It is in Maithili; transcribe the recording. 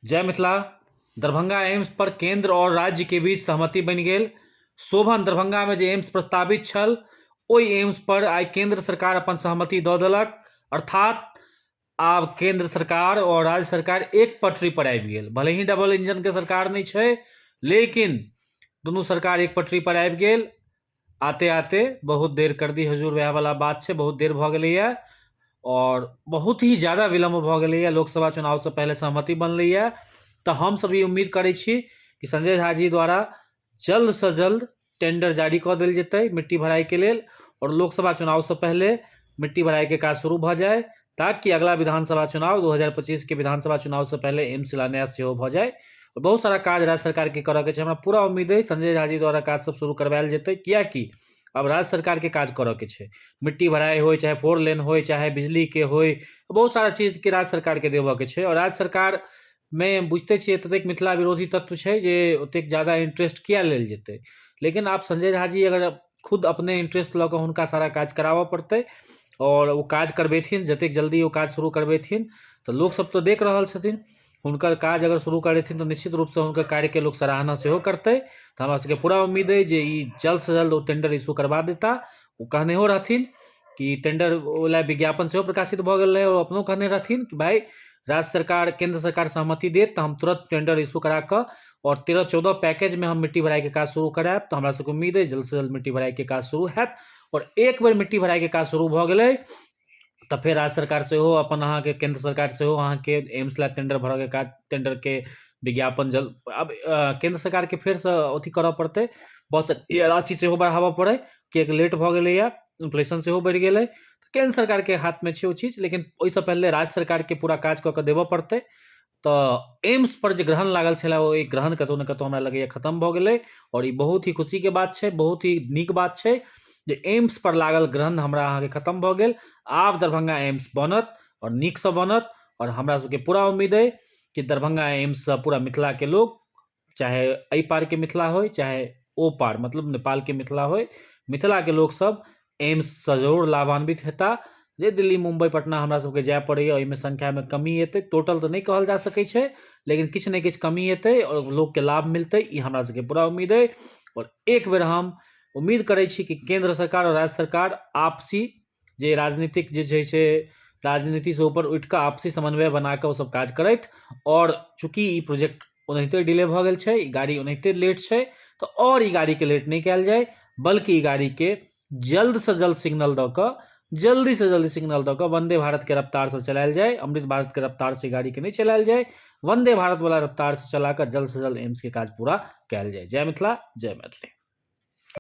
जय मिथिला। दरभंगा एम्स पर केंद्र और राज्य के बीच सहमति बनि गेल। शोभन दरभंगा में जे एम्स प्रस्तावित छल ओहि एम्स पर आइ केंद्र सरकार अपन सहमति दऽ देलक। अर्थात आब केंद्र सरकार और राज्य सरकार एक पटरी पर आबि गेल। भले ही डबल इंजन के सरकार नहि छै, लेकिन दुनू सरकार एक पटरी पर आबि गेल। आते आते बहुत देर कर दी हजूर, वएह वाला बात छै, बहुत देर भऽ गेलैए आओर बहुत ही ज्यादा विलम्ब भऽ गेलैए। लोकसभा चुनावसँ पहिले सहमति बनलैए, तऽ हमसभ ई उम्मीद करै छी कि संजय झा जी द्वारा जल्दसँ जल्द टेंडर जारी कऽ देल जेतै मिट्टी भराइके लेल आओर लोकसभा चुनावसँ पहिले मिट्टी भराइके काज शुरू भऽ जाय, ताकि अगला विधानसभा चुनाव 2025 के विधानसभा चुनावसँ पहिले एम्स शिलान्यास सेहो भऽ जाय। आओर बहुत सारा काज राज्य सरकारके करऽके छै। हमरा पूरा उम्मीद अइ संजय झा जी द्वारा काज सब शुरू करवायल जेतै, किएकि आब राज्य सरकारके काज करऽके छै। मिट्टी भराइ होइ, चाहे फोर लेन होइ, चाहे बिजलीके होइ, बहुत सारा चीजके राज्य सरकारके देबऽके छै। आओर राज्य सरकारमे बुझिते छियै ततेक मिथिला विरोधी तत्व छै जे ओतेक ज्यादा इंट्रेस्ट किए लेल जेतै। लेकिन आब संजय झा जी अगर खुद अपने इंट्रेस्ट लऽ कऽ हुनका सारा काज कराबऽ पड़तै आओर ओ काज करबेथिन, जतेक जल्दी ओ काज शुरू करबेथिन तऽ लोकसभ तऽ देख रहल छथिन। हुनकर काज अगर शुरू करेथिन तऽ निश्चित रूपसँ हुनकर कार्यके लोक सराहना सेहो करतै। तऽ हमरा सबके पूरा उम्मीद अइ जे ई जल्दसँ जल्द ओ टेंडर इशू करबा देता। ओ कहनेहो रहथिन कि टेंडर ओहि विज्ञापन सेहो प्रकाशित भऽ गेल रहै। ओ अपनो कहने रहथिन कि भाय राज्य सरकार केंद्र सरकार सहमति देत तऽ हम तुरंत टेंडर इशू करा कऽ आओर 13-14 पैकेजमे हम मिट्टी भराइके काज शुरू करायब। तऽ हमरा सबके उम्मीद अइ जल्दसँ जल्द मिट्टी भराइके काज शुरू हैत। आओर एक बेर मिट्टी भराइके काज शुरू भऽ गेलै तऽ फेर राज्य सरकार सेहो अपन अहाँके केंद्र सरकार सेहो अहाँके एम्स लए टेंडर भरऽके काज टेंडरके विज्ञापन जल आब केंद्र सरकारके फेरसँ अथी करऽ पड़तै, बस राशि सेहो बढ़ाबऽ पड़ै, किएकि लेट भऽ गेलैए, इन्फ्लेशन सेहो बढ़ि गेलै। केन्द्र सरकारके हाथमे छै ओ चीज, लेकिन ओहिसँ पहिले राज्य सरकारके पूरा काज कऽ कऽ देबऽ पड़तै। तऽ एम्स पर जे ग्रहण लागल छलै ओहि ग्रहण कतहु ने कतहु हमरा लगैए खतम भऽ गेलै। आओर ई बहुत ही खुशीके बात छै, बहुत ही नीक बात छै जे एम्स पर लागल ग्रहण हमरा अहाँके खतम भऽ गेल। आब दरभंगा एम्स बनत आओर नीकसँ बनत। आओर हमरा सबके पूरा उम्मीद अइ कि दरभंगा एम्ससँ पूरा मिथिलाके लोक, चाहे एहि पारके मिथिला होइ चाहे ओ पार मतलब नेपालके मिथिला होइ, मिथिलाके लोकसभ एम्ससँ जरूर लाभान्वित हेताह। जे दिल्ली मुम्बइ पटना हमरा सबके जाय पड़ैए ओहिमे संख्यामे कमी एतै, टोटल तऽ नहि कहल जा सकै छै, लेकिन किछु ने किछु कमी एतै आओर लोकके लाभ मिलतै, ई हमरा सबके पूरा उम्मीद अइ। आओर एक बेर हम उम्मीद करै छी कि केन्द्र सरकार आओर राज्य सरकार आपसी जे राजनीतिक जे छै से राजनीतिसँ ऊपर उठि कऽ आपसी समन्वय बना कऽ ओसभ काज करथि। आओर चूँकि ई प्रोजेक्ट ओनाहिते डिले भऽ गेल छै, ई गाड़ी ओनाहिते लेट छै, तऽ आओर ई गाड़ीके लेट नहि कयल जाय, बल्कि ई गाड़ीके जल्दसँ जल्द सिग्नल दऽ कऽ, जल्दीसँ जल्दी सिग्नल दऽ कऽ वन्दे भारतके रफ्तारसँ चलायल जाय। अमृत भारतके रफ्तारसँ ई गाड़ीके नहि चलायल जाय, वन्दे भारतवला रफ्तारसँ चला कऽ जल्दसँ जल्द एम्सके काज पूरा कयल जाय। जय मिथिला, जय मैथिली।